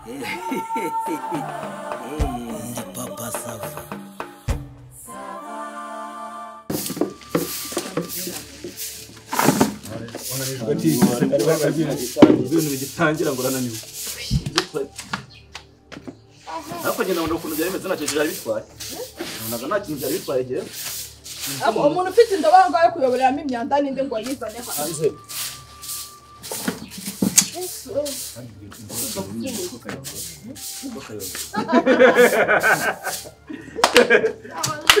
Ndi Papa Sava. Ibintu bigitangira ngo urananiwe. Ariko ngenda mbona ukuntu byari bimeze ntacyo byari bitwaye. Nabonaga nta kintu byari bitwaye igihe. Umuntu ufite indobo aho ngaho yo kuyoboreramo imyanda ninde ngo ayizane hano? Hanze.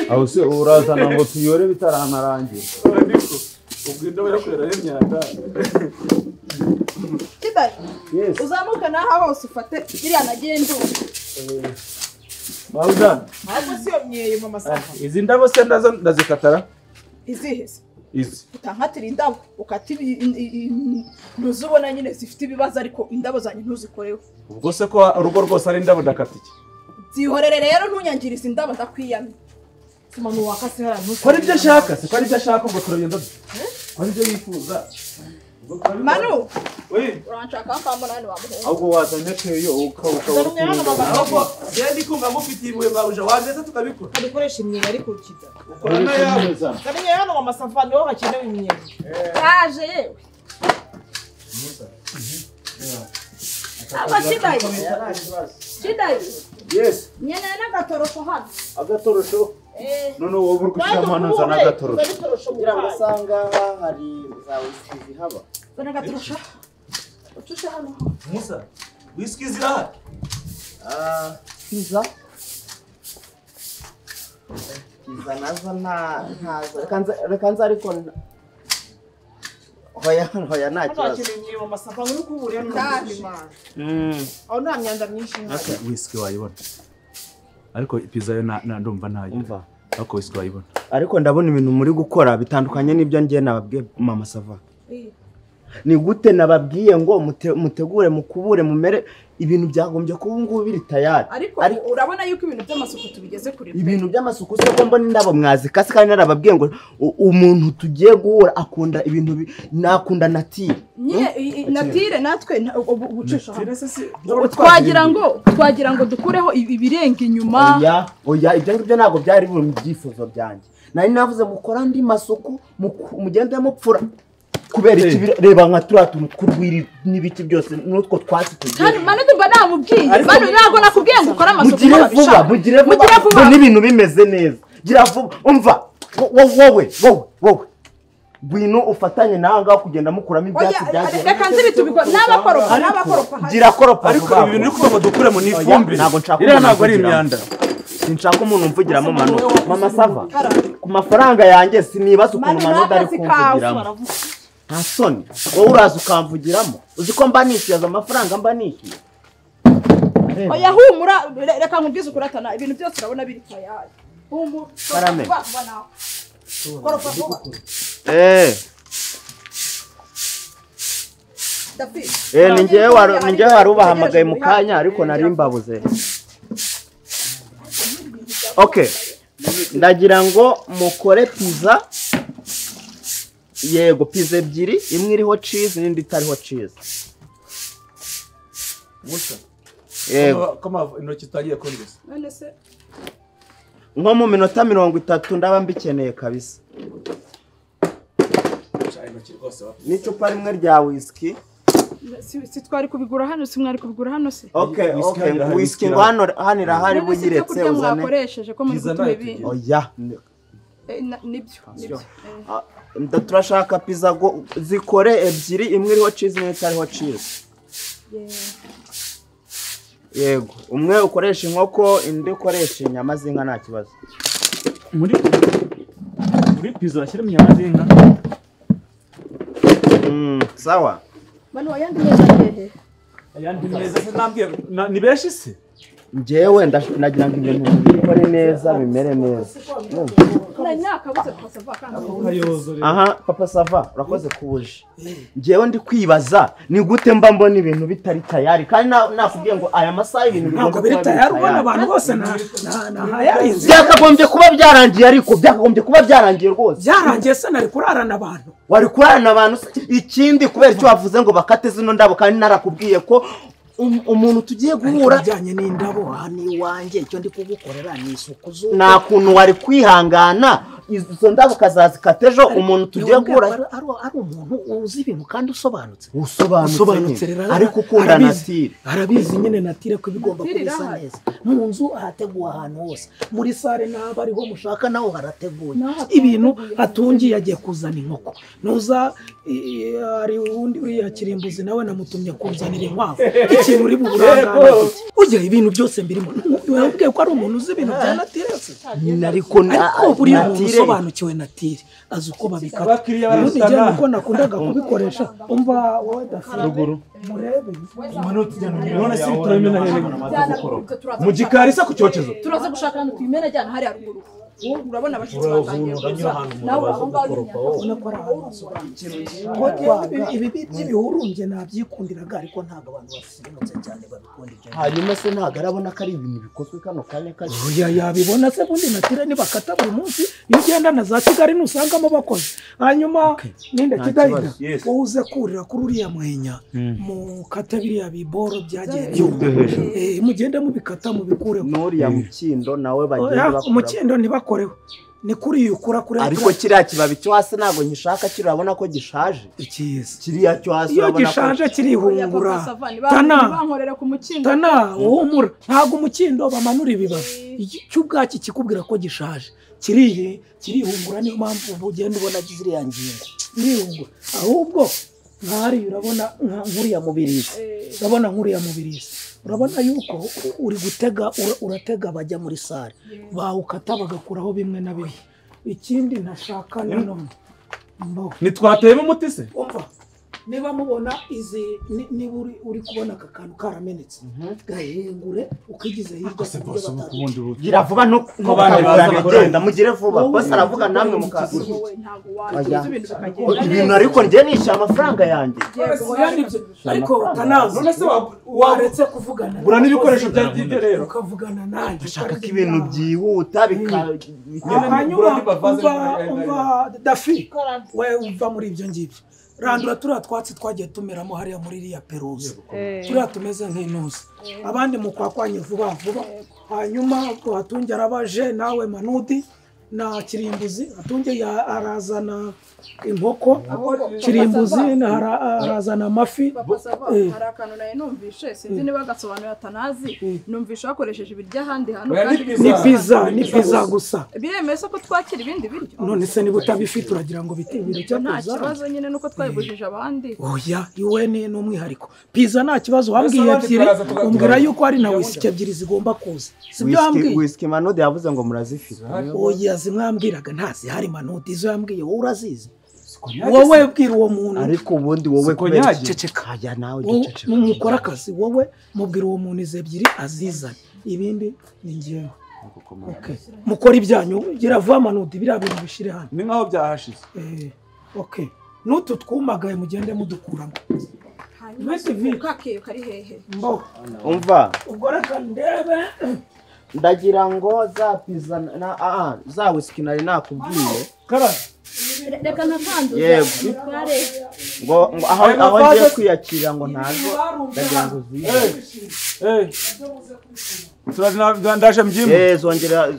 Aho se urazana ngo tuyore bitaranarangira. Ubwo indobo yo kureraho imyanda. Kibaye. Yes. Uzamuka naho hose ufate iriya nagiye ndumva. Mawuda. Ahubwo si iyo myeyo mama Sava. Izi ndabo se ndazo ndazikatara? Izihe se? Izi. Utankatira indabo, ukata ntuzubona nyine zifite ibibazo ariko indabo zanjye ntuzikoreho. Ubwo se ko urugo rwose ari indabo ndakata iki? Zihorere rero ntunyangirize indabo ndakwiyamye. Manu wakase hara ntuzi. Ko ari ibyo ashaka, se ko ari ibyo ashaka ubwo turagenda. Ko ari ibyo yifuza. Manu. Oui. Uranshaka kwa munani wa muhungu. Ahubwo wazanye keyo ukawuka. Ahubwo je ndi kumva mufitiye impuhwe mwabuja waje se tukabikora. Dukoresha imyeyo ariko ukiza. Ukora nayawe. Zana imyeyo hano mama Sava niho hakenewe imyeyo. Yaje yewe. Aba Kidayi. Kidayi. Yes. Nyene n'agatorosho hano. Agatorosho? None wowe uri gushyiramo hano nzana agatorosho. Kugira ngo usanga hari za whisky zihaba. Zana agatorosho. Ucushe hano. Musa, whisky zirahari? Pizza. Pizza nazo ntazo. Reka nze ariko hoya hoya nta kibazo. Hakenewe imyeyo mama Sava ngo ukubure hano. Aho nta myanda myinshi ihari. Whisky wayibona. Ariko pizza yo ndumva ntayo. Ariko whisky wayibona. Ariko ndabona ibintu muri gukora bitandukanye n'ibyo ngiye nababwiye mama Sava. Ni gute nababwiye ngo mutegure mukubure mumere ibintu byagombye kuba ngubu biri tayari. Ariko urabona yuko ibintu by'amasuku tubigeze kure. Ibintu by'amasuku se ko mbona indabo mwazikase kandi narababwiye ngo umuntu tugiye guhura akunda ibintu nakunda natire. Nyine natire natwe ubucisha. Twagira ngo dukureho ibirenga inyuma. Oya oya ibyo ngibyo ntabwo byari biri mu byifuzo byanjye. Nari navuze mukora andi masuku mugende mupfura. Kubera iki reba nka turiya tuntu tw'urwiri n'ibiti byose n'utwo twatsi tugiye. Kandi Manu ndumva namubwiye. Manu ntabwo nakubwiye ngo ukore amasuku mugire vuba, mugire vuba n'ibintu bimeze neza. Gira vuba umva wowe wowe wowe ngwino ufatanye nawe ngaho kugenda mukuramo ibyatsi byagiye. Reka nzi bitubikora n'abakoropa n'abakoropa. Gira koropa. Ariko ibi bintu uri kuvuga ngo dukuremo ni ifumbire. Iriya ntabwo ari imyanda. Sinshaka umuntu umvugiramo Manu. Mama Sava ku mafaranga yanjye sinibaza ukuntu Manu ari kumvugiramo. Nta soni wowe uraza ukamvugiramo uzi ko mba nishyuye amafaranga mba nishyuye. Oya humura reka nkubwize ukuratana ibintu byose urabona biri tayari. Humura. Karame. Koropa vuba. Ni njyewe wari ubahamagaye mu kanya ariko nari mbabuze. Okay. Ndagira ngo mukore pizza. Yego pizza ebyiri imwe iriho cheese n'indi itariho cheese. Musa. Yego. Koma intoki utagiye kongeza. None se nko mu minota 30 ndaba mbikeneye kabisa. N'icupa rimwe rya whisky. Si twari kubigura hano si mwari kubigura hano se. Okay, okay. Whisky ngo hano hano irahari buyiretse uzane. Mwakoresheje ko muri gutuma ibindi. Oya. Nibyo nibyo. Turashaka pizza zikore ebyiri imwe iriho cheese n'indi itariho cheese. Yego, umwe ukoresha inkoko indi ukoresha inyama z'inka nta kibazo. Muri pizza bashyiramo inyama z'inka. Sawa. Manu ayandi meza hehe? Ayandi meza se nambwiye ni benshi se? Njyewe ndagira ngo ibintu bikore neza bimere neza. Aha Papa Sava urakoze kubuje. Njyewe ndi kwibaza ni gute mba mbona ibintu bitari tayari kandi nakubwiye ngo aya masaha ibintu bigomba kuba tayari ubona abantu bose na hayarinze. Byakagombye kuba byarangiye ariko byakagombye kuba byarangiye rwose. Byarangiye se nari kurarana abantu. Wari kurarana abantu ikindi kubera icyo wavuze ngo bakate zino ndabo kandi narakubwiye ko Umuntu tugiye guhura bijyanye n'indabo aha ni iwanjye, icyo ndi kugukorera ni isuku z'uko. Nta kuntu wari kwihangana izo ndabo ukazazikata ejo. Umuntu tugiye guhura ari umuntu uzi ibintu kandi usobanutse. Usobanutse ariko ukunda natire. Arabizi nyine natire ko bigomba kubisa neza. Mu nzu hateguwe ahantu hose, muri sare n'aba ariho mushaka naho harateguye. Ibintu hatungiye agiye kuzana inkoko. Nuza ari undi uriya Kirimbuzi nawe namutumye kuzanira inkwavu. Ikintu uri buburangana ujya ibintu byose mbirimo. Wabwiye ko ari umuntu uzi ibintu bya natire se? Ariko buriya umuntu usobanukiwe natire azi uko babikata. Ubundi njye nuko nakundaga kubikoresha. Umva wowe Dafi ruguru murebe none se turabimena hehe mu gikari se ku cyokezo? Turaza gushaka ahantu tuyimena jyana hariya ruguru. Urabona abashyitsi batangiye kuza nawe aho ngaho ubona ko ari ahantu hasobanukiwe. Ibi by'ibihurunge nabyikundiraga ariko ntabwo abantu basirimutse cyane babikunda ibyo. Hanyuma se ntabwo arabona ko ari ibintu bikozwe kano kanya kari? Oya yabibona se bundi natire nibakata buri munsi. Iyo ugenda na za Kigali ntusangamo abakozi. Hanyuma ninde Kidahiga wowe uze kurira kuri uriya mwenya mukate biriya biboro byagiye byuma, mugende mubikata mubikureho. N'uriya mukindo nawe bagenda bakora umukindo ntibakoreho ni kuri uyu ukura kuri. Ariko kiriya kibabi cyo hasi ntabwo nkishaka, kirabona ko gishaje. Ikiza kiriya cyo hasi iyo gishaje kirihungura. Tana tana uhumura ntabwo umukindo bamanura ibibabi cy'ubwaki kikubwira ko gishaje kirihungura. Niyo mpamvu ugenda ubona ziriya ngingo birihungura. Ahubwo nk'ahariya urabona nk'uriya mubirizi, urabona nk'uriya mubirizi, urabona yuko uri gutega uratega bajya muri sare bawukata bagakuraho bimwe na bimwe. Ikindi ntashaka nanone ntitwateyemo umuti se? Umva niba mubona izi niba uri kubona aka kantu karamenetse gahingure ukigize hirya. Gira vuba ntukagenda mugire vuba bose aravuga namwe mukaza ibintu. Ariko njye nishyura amafaranga yanjye. Ariko tanazi waretse kuvugana gura n'ibikoresho bya byo rero ukavugana nanjye. Ndashaka ko ibintu byihuta. Hanyuma umva Dafi we uva muri ibyo ngibyo randura turiya twatsi twagiye tumeramo hariya muri iriya peruze turiya tumeze nk'intuzi. Abandi mukwakwanye vuba vuba. Hanyuma Hatunge arabaje nawe Manudi na Kirimbuzi. Hatunge arazana inkoko, Kirimbuzi arazana amafi. Hari akantu nayo numvishe sinzi niba gasobanuye atanazi. Numvishe bakoresheje ibiryo ahandi hantu. Ni pizza, ni pizza gusa. Biremeye ko twakira ibindi biryo? None se niba utabifite uragira ngo bite ibiryo? Nta kibazo nyine nuko twabibujije abandi. Oya iwe ni n'umwihariko. Pizza nta kibazo wambwiye ebyiri, umbwira yuko ari na whisky ebyiri zigomba kuza. Sibyo wambwiye? Whisky Manudi yavuze ngo murazifite. Oya zimwambwiraga ntazihari Manudi, izo yambwiye wowe urazizi. Wowe bwira uwo muntu. Ariko ubundi wowe ceceka nawe ceceka. Mukora akazi wowe mubwira uwo muntu izo ebyiri azizane, ibindi ni njyewe. Mukora ibyanyu gira vuba Manudi biriya bintu bishire hano. Ni nkaho byahashize. Okay. N'utu twumagaye mugende mudukuramo. Kakeyo kari hehe? Umva ubwo reka ndebe. Ndagira ngo za pizza na za whisky nari nakubwiye. Reka nakanduza. Yego. Ngo aho ngiye kwiyakira ngo ntazo ndagira ngo zize. Ndaje mbyimba. Zongera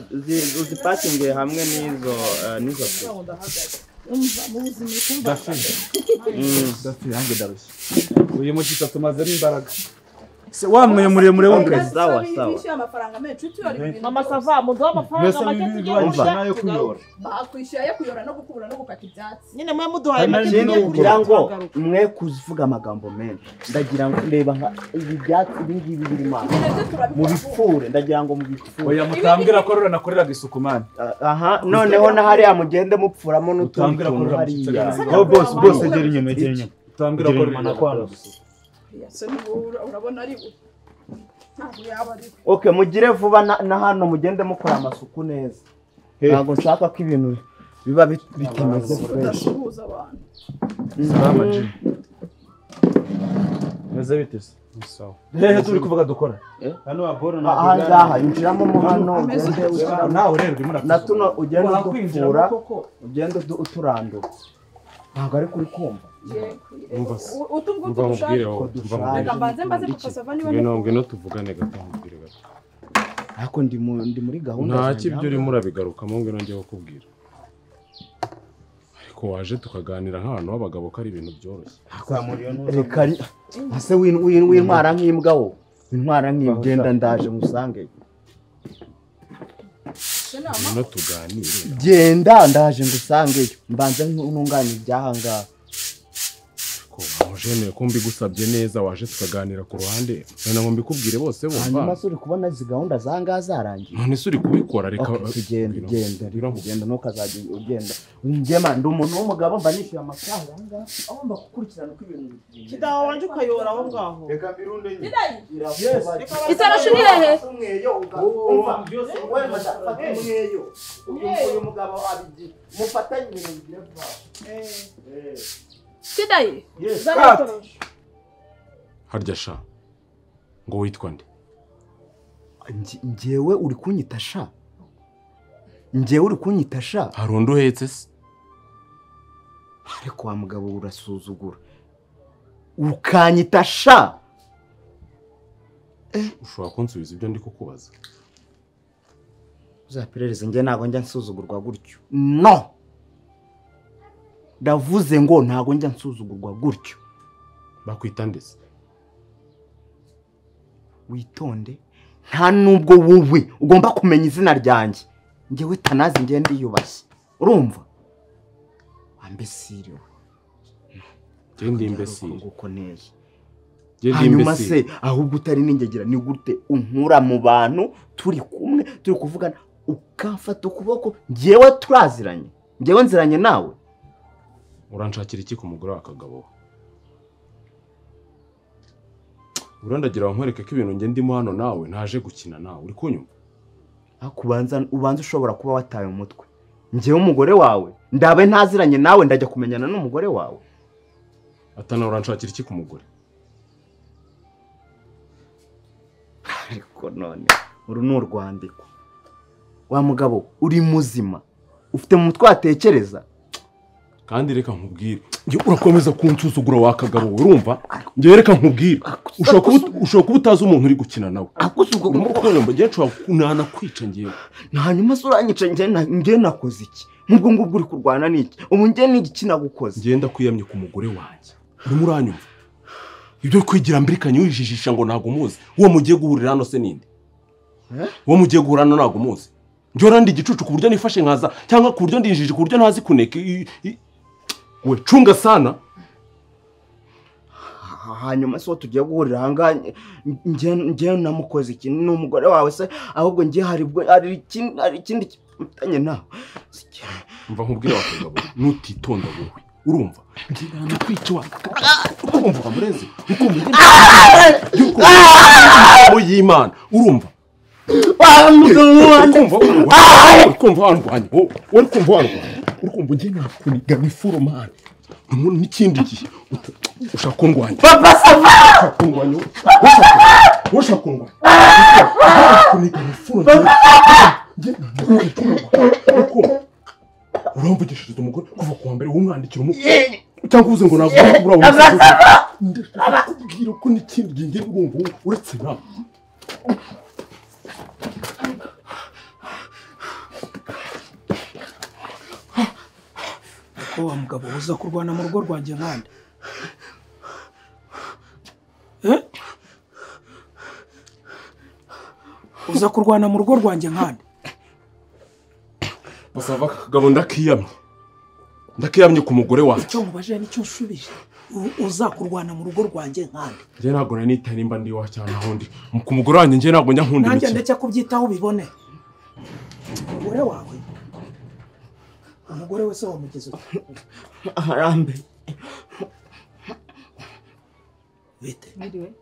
uzipakinge hamwe n'izo n'izo. Dafi. Dafi yanjye ndarushye. Uyu mushyitsi tumazemo imbaraga. Se wamwe muremure wundi. Sawa sawa. Bishyuye amafaranga menshi utuyora ibintu. Mama Sava muduha amafaranga make tujye kurya. Kuyora. Bakwishyuye ayo kuyora no gukubura no gukata ibyatsi. Nyine mwe muduhaye make tujye kugira ngo mwe kuvuga amagambo menshi. Ndagira ngo ndeba nka ibi byatsi ibi ngibi birimo. Mubipfure ndagira ngo mubipfure. Oya mutambwira ko rura nakoreraga isuku man. Aha noneho na hariya mugende mupfuramo n'utundi tuntu hariya. Oh boss boss egera inyuma egera inyuma. Utambwira ko rura nakoreraga isuku. Urabona ari ntabwo yaba ari. Okay mugire vuba na hano mugende mukora amasuku neza. Ntabwo nshaka ko ibintu biba bitameze fresh. Udasuhuza abantu. Salama G. Meze bite se? Sawa. Hehe turi kuvuga dukora. Hano aboro na aha ngaha injiramo mo hano ugende ushyira nawe rero urimo na tuno ugende udupfura ugende uturandura. Ntabwo ari kuri kumva. Utungutu dushaje. Reka mbanze mbaze Papa Sava niba ngwino tuvugane gato nkubwire gato. Ariko ndi muri gahunda. Nta kibyo urimo urabigarukamo ngwino njye kukubwira. Ariko waje tukaganira nk'abantu b'abagabo ko ari ibintu byoroshye. Reka ase wintwara nk'imbwa wo. Intwara nk'imbwa genda ndaje musange. Ngwino tuganire. Genda ndaje ngusangeyo. Mbanze ntunganye ibyaha ngaha. Wajemeye ko mbigusabye neza waje tukaganira ku ruhande none ngo mbikubwire bose bumva. Hanyuma se uri kubona izi gahunda za ngaha zarangiye. None se uri kubikora reka tugende genda ntukazajya ugenda. Njyema ndi umuntu w'umugabo mba nishyuye amafaranga aha ngaha agomba gukurikirana uko ibintu bigenda. Kidaho wanje ukayora aho ngaho. Reka mbirunde nyine. Itoroshi ni hehe? Uyu mugabo abigira mufatanye ibintu bigire vuba. Kidayi. Harya sha ngo witwa nde? Njyewe uri kunyita sha? Njyewe uri kunyita sha? Hari undi uhetse se? Ariko wa mugabo urasuzugura. Ukanyita sha? Ushobora kunsubiza ibyo ndi kukubaza? Uzaperereze njye ntabwo njya nsuzugurwa gutyo. No! Ndavuze ngo ntago njya nsuzugurwa gutyo. Bakwita ndese? Witonde, nta nubwo wowe ugomba kumenya izina ryanjye. Njyewe Tanazi njye ndiyubashye. Urumva? Ambesire we. Njye ndi imbesire. Ngukoneye. Hanyuma se ahubwo utari n'ingegera ni gute unkura mu bantu turi kumwe turi kuvugana ukamfata ukuboko njyewe turaziranye. Njyewe nziranye nawe. Uranshakira iki ku mugore wa Kagabo? Urandagira nkwereke ko ibintu nge ndimo hano nawe ntaje gukina nawe uri kunyumva? Akubanza ubanza ushobora kuba wataye umutwe. Njyewe umugore wawe ndabe ntaziranye nawe ndajya kumenyana n'umugore wawe. Atana uranshakira iki ku mugore? Ariko none uru ni urwandiko. Wa mugabo uri muzima ufite mu mutwe watekereza. Kandi reka nkubwire urakomeza kunsuzugura wa Kagabo urumva? Njye reka nkubwire ushobora kuba utazi umuntu uri gukina nawe. Njye nshobora kunana kwica ngewe. Hanyuma se uranyica njye nakoze iki? Nk'ubwo ngubwo uri kurwana n'iki? Ubu njye n'iki nagukoze? Njye ndakwiyamye ku mugore wanjye. Urimo uranyumva? Ibyo kwigira mbirikanye wijijisha ngo ntago muzi. Uwo mugiye guhurira hano se ninde? Uwo mugiye guhura hano ntago muzi. Njye urandi igicucu ku buryo nifashe nkaza cyangwa ku buryo ndinjije ku buryo ntazi kuneka. We cunga sana. Hanyuma se tugiye guhurira aha ngaha njye namukoze iki? Ni umugore wawe se ahubwo njye hari ikindi mutanye nawe. Mva nkubwire wa Kagabo nutitonda wowe urumva njye nakwica wa urumva mureze ukumva y'Imana urumva ukumva warwanya uri kumva warwanya urukumva njye nakuniga n'ifuro mani n'ikindi gihe ushaka kundwanya. Papa Sava kundwanya ushaka kundwanya kuniga n'ifuro njye uramvugishiriza umugore kuva ku wa mbere wumwandikira cyangwa uvuze ngo ntabwo urabona ndakubwira ko n'ikindi gihe njye urumva uretse nawe. Wa mugabo uza kurwana mu rugo rwanjye nkande? Uza kurwana mu rugo rwanjye nkande? Basava Kagabo ndakiyamye. Ndakiyamye ku mugore wanjye. Icyo nkubajije nicyo nshubije. Uza kurwana mu rugo rwanjye nkande? Njye ntabwo nari nitaye nimba ndi iwawe cyangwa aho ndi. Ku mugore wanjye njye ntabwo njya nkunda imikino. Nanjye ndetse kubyitaho ubibone. Umugore wawe umugore wese wamugeze ute? Arambe. Bite? Mwiriwe.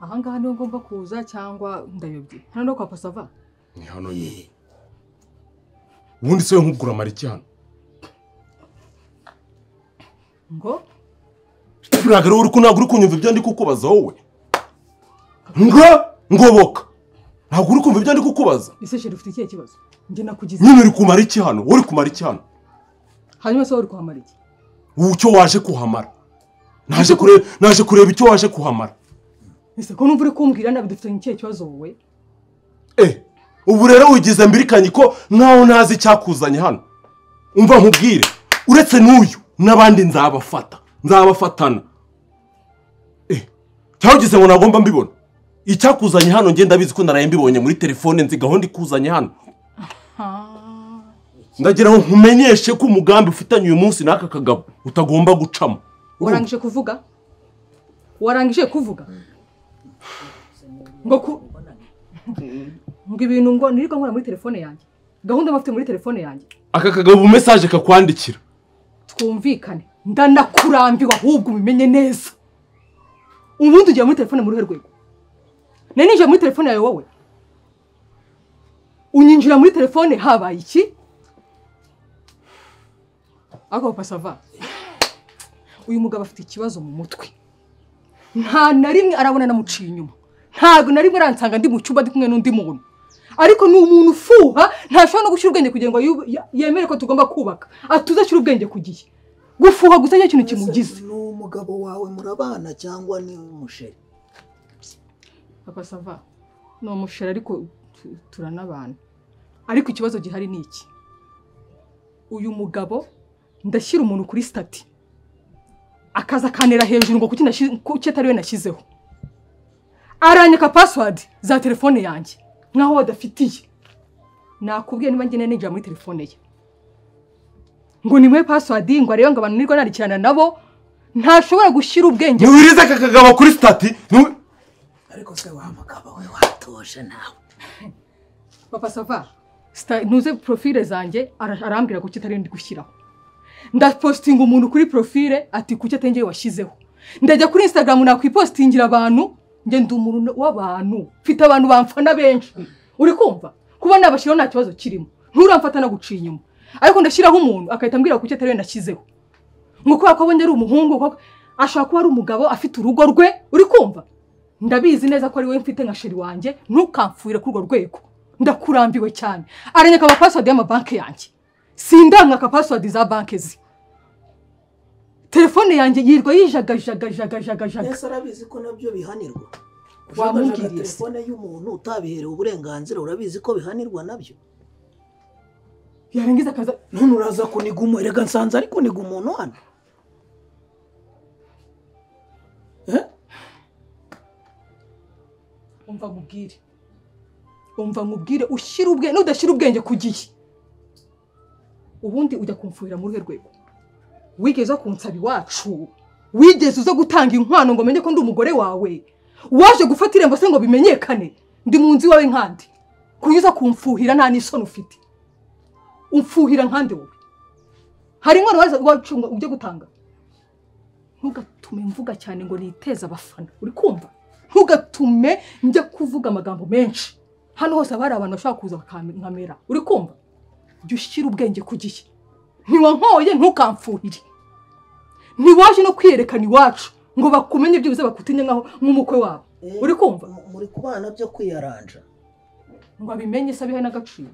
Aha ngaha niho ngomba kuza cyangwa ndayobye? Hano no kwa Pasava? Ni hano nyine. Ubundi se nkubwura amara iki hano? Ngo? Ntabwo uri kunyumva ibyo ndi kukubaza wowe. Ngo ngoboka. Ntabwo uri kumva ibyo ndi kukubaza. Ese chéri ufite ikihe kibazo? Njye nakugize. Nyine uri kumara iki hano? Uri kumara iki hano? Hanyuma se uri kuhamara iki? Icyo waje kuhamara. Naje kureba icyo waje kuhamara. Ese ko numva uri kumbwira nabi dufite ikihe kibazo wowe? Ubu rero wigize mbirikanye ko nkaho ntazi icyakuzanye hano. Umva nkubwire, uretse n'uyu n'abandi nzabafata, nzabafatana. Cyangwa ngo nagomba mbibona. Icyakuzanye hano nge ndabizi ko naraye mbibonye muri telefone, nzi gahunda ikuzanye hano. Ndagira ngo nkumenyeshe ko umugambi ufitanye uyu munsi n'aka kagabo utagomba gucamo. Warangije kuvuga? Warangije kuvuga? Ngo ngo ibintu ngo niriko nkora muri telefone yanjye. Gahunda mafite muri telefone yanjye. Aka kagabo message kakwandikira. Twumvikane. Ndanakurambiwa ahubwo ubimenye neza. Ubundi ugiye muri telefone muri rwego. Nari ninjiye muri telefone yawe wowe. Unyinjira muri telefone habaye iki? Ako pasava. Uyu mugabo afite ikibazo mu mutwe. Nta na rimwe arabona namuciye inyuma. Ntago na rimwe aransanga ndi mu cyumba ndi kumwe n'undi muntu. Ariko ni umuntu ufuha, ntashobora no gushyira ubwenge kugira ngo yemere ko tugomba kubaka. Atuzashyira ubwenge ku gihe. Gufuha gusa nicyo kintu kimugize. Ni umugabo wawe murabana cyangwa ni umusheri? Papa Sava, ni umusheri ariko turanabana. Ariko ikibazo gihari ni iki? Uyu mugabo ndashyira umuntu kuri stati. Akaza kanera hejuru ngo kuki atari we nashyizeho. Aranyaka password za telefone yanjye nkaho badafitiye. Nakubwiye niba ngene ninjira muri telefone ye. Ngo nimwe password ngo arebe ngo abantu nirwo narikirana nabo ntashobora gushyira ubwenge. Ntiwirize aka kagabo kuri stati. Ariko se wa mugabo we watoshe nawe. Papa Sava, ntuze profile zanjye arambwira ko kitari ndi gushyiraho. Ndapostinga umuntu kuri profile ati kuki atengeye washyizeho. Ndajya kuri Instagram nakwipostingira abantu. Nge ndi umuntu w'abantu, mfite abantu bamfana benshi. Uri kumva? Kuba nabashyiraho nta kibazo kirimo. Nturamfata no guciye inyuma. Ariko ndashyiraho umuntu akahita ambwira kuki atari we nashyizeho. Ngo kubera ko abonye ari umuhungu, ashaka kuba ari umugabo afite urugo rwe, uri kumva? Ndabizi neza ko ari we mfite nka sheri wanjye, ntukamfuire kuri urwo rwego. Ndakurambiwe cyane. Aranyaka ama password y'amabanki yanjye. Sindamwaka password za banki ze. Telefone yanjye yirwa yijagajagajagajagajaga. Ese arabizi ko nabyo bihanirwa? Wamubwiriye telefone y'umuntu utabiherewe uburenganzira, urabizi ko bihanirwa nabyo? Yarangiza akaza none uraza kuniga umuntu, erega nsanze ari kuniga umuntu hano. Umva nkubwire. Umva nkubwire ushyira ubwenge, nudashyira ubwenge ku gihe. Ubundi ujya kumfuhira muri rwego. Wigeze kunsaba iwacu, wigeze uza gutanga inkwano ngo menye ko ndi umugore wawe, waje gufata irembo se ngo bimenyekane, ndi mu nzu iwawe nkandi. Kunyuza kumfuhira nta n'isoni ufite. Umfuhira nkande wowe. Hari inkwano waza iwacu ngo ujye gutanga? Ntugatume mvuga cyane ngo niteze abafana, uri kumva? Ntugatume njya kuvuga amagambo menshi. Hano hose abari abantu bashaka kuza bakankamera, uri kumva? Jya ushyira ubwenge ku gihe. Ntiwankoye ntukamfuhire. Ntiwaje no kwiyerekana iwacu ngo bakumenye byibuze bakutinye nkaho nk'umukwe wabo. Uri kumva? Muri kubana byo kwiyaranja. Ngo abimenye se abihe n'agaciro.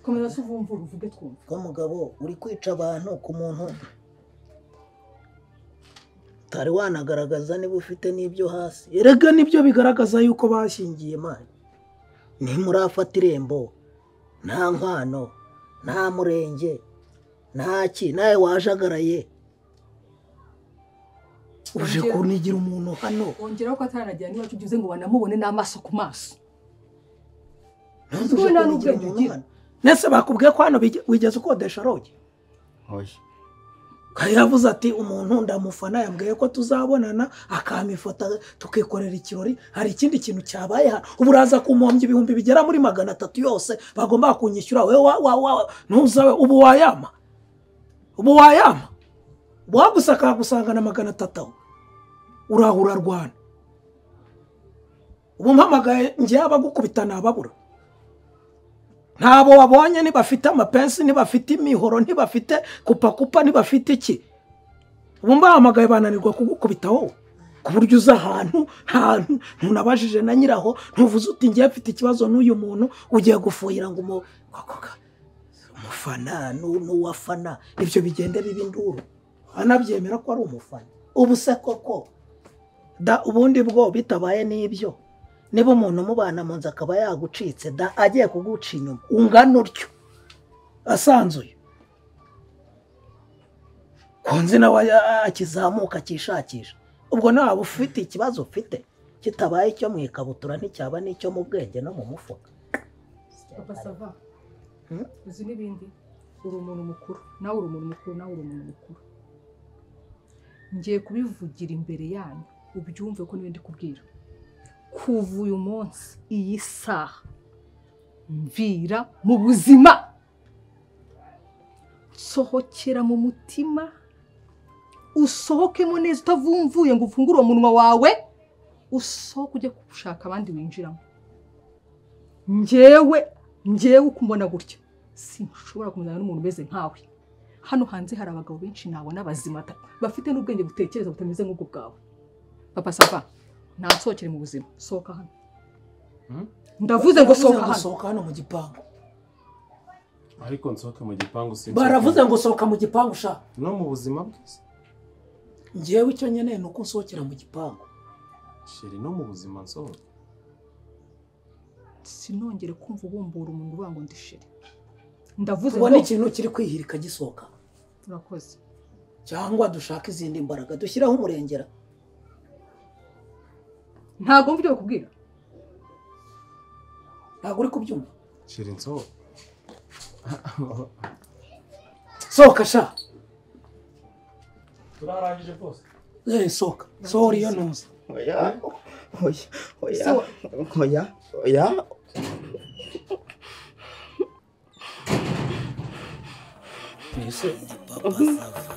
Komeza se uvumvura uvuge twumve. Ko mugabo uri kwica abantu ku muntu utari wanagaragaza niba ufite n'ibyo hasi. Erega nibyo bigaragaza yuko bashyingiye mani. Ntimurafata irembo. Nta nkwano, nta murenge, nta ki, nawe wajagaraye. Uje kunigira umuntu hano. Ongeraho ko ataranagira niba ugize ngo banamubone n'amaso ku maso. Uje kunigira umuntu hano. Nese bakubwiye ko hano wigeze ukodesha roge? Oya. Yavuze ati umuntu ndamufana yambwiye ko tuzabonana akamifata tukikorera ikirori, hari ikindi kintu cyabaye hano. Ubu uraza kumpombya ibihumbi bigera muri 300 yose bagomba kunyishyura wewe ntuzawe ubu wayama. Ubu wayama. Wagusaka gusanga na 300 aho. Urahura rwana. Ubu mpamagaye ngiye abagukubita nababura. Ntabo wabonye ntibafite amapensi, ntibafite imihoro, ntibafite kupakupa, ntibafite iki. Ubu mbahamagaye bananirwa kugukubita wowe. Ku buryo uza ahantu ntunabajije na nyiraho, ntuvuze uti ngiye mfite ikibazo n'uyu muntu, ugiye gufuhira ngo umufana n'uwafana, ibyo bigende biba induru. Anabyemera ko ari umufana. Ubu se koko da ubundi bwo bitabaye n'ibyo, niba umuntu umubana mu nzu akaba yagucitse da agiye kuguca inyuma ungana utyo asanzuye, konzi nawe akizamuka akishakisha, ubwo nawe ufite ikibazo ufite kitabaye icyo mu ikabutura nticyaba n'icyo mu bwenge no mu mufuka. Papa Sava, uzi n'ibindi, uri umuntu mukuru, nawe uri umuntu mukuru, nawe uri umuntu mukuru. Ngiye kubivugira imbere yanyu ubyumve ko n'ibindi kubwira. Kuva uyu munsi iyi saha mvira mu buzima, sohokera mu mutima, usohokemo neza utavumvuye ngo ufungure uwo munwa wawe, usohoke ujye gushaka abandi winjiramo. Njyewe uko mbona gutya sinshobora kumenya n'umuntu umeze nkawe. Hano hanze hari abagabo benshi nabona bazima bafite n'ubwenge butekereza butameze nk'ubwo bwawe. Papa Sava, ntasohokere mu buzima, sohoka hano. Ndavuze ngo sohoka hano. Sohoka hano mu gipangu. Ariko nsohoka mu gipangu sinsohoka. Baravuze ngo sohoka mu gipangu sha. No mu buzima bwiza. Njyewe icyo nkeneye nuko nsohokera mu gipangu. Sheri, no mu buzima nsohoka. Sinongere kumva ubumbura umuntu uvuga ngo ndi sheri. Ndavuze ngo ikintu kiri kwihirika gisohoka. Urakoze. Cyangwa dushaka izindi mbaraga dushyiraho umurengera. Ntago mvyo bakubwira. Ntago uri kubyumva. Sheri nsohoka. Sohoka sha. Turarangije bose. Sohoka. Sohora iyo ntuza. Oya. Oya. Oya. Oya. Oya. Papa Sava.